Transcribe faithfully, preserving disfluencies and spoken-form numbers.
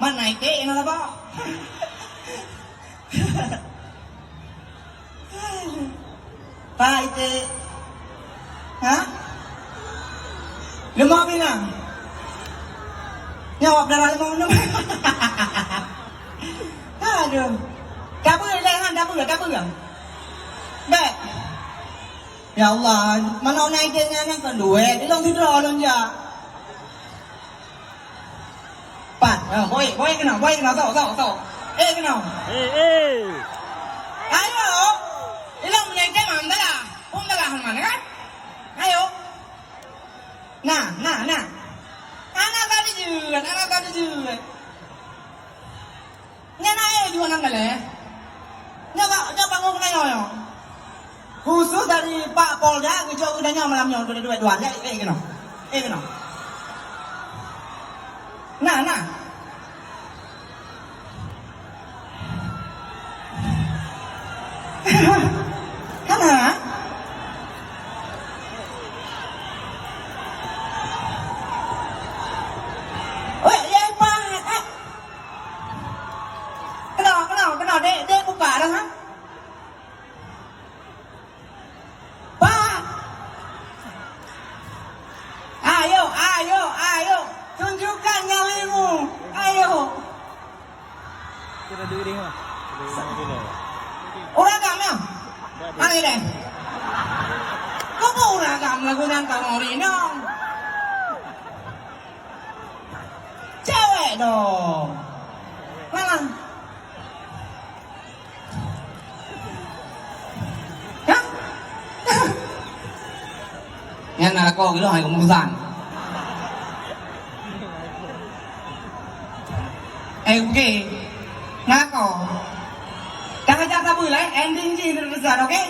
Man na iték nyang saboh. Pat iték? Ha? Leumah pinang. Nyoe awak darah leumah minum. Aduh. Tabeue lé han, tabeue, tabeue. Bèk. Ya Allah, manok na iték nyan kan duek, ilong sidroe lôn jak. Pat, ha, boy, boy keunoe, boy keunoe, sok, sok, sok. Eh, keunoe. Eh, eh. Ayo. Ilong meunyoe iték mantap lah. Pun telah mana kan? Ayo. Nah, nah, nah. Anak tadi jeuet, anak tadi jeuet. Nyan aé jih nang galeh. Nyoe ka, nyoe bangon keunoe nyoe. Khusus dari Pak Polda geujok keunoe nyoe malam nyoe, duek dua, ya, eh, keunoe. Eh, keunoe. Nah, nah. Hana? Weh, ya, Pak. Keunoe, keunoe, keunoe, dek, dek buka dah, ha? Pak! Ayo, ayo, ayo, tunjukkan nyalimu. Ayo. Kita duduk di rumah. Uragam ya? Mana deh? Kau uragam lagu nang kamu rinong. Cewek dong. Mana? Hah? Nyan na lakoe geuh hai keumusan. Eh, oke. Na lakoe. Jangan, jangan sabar lah, eh. Ending jih terbesar, oke?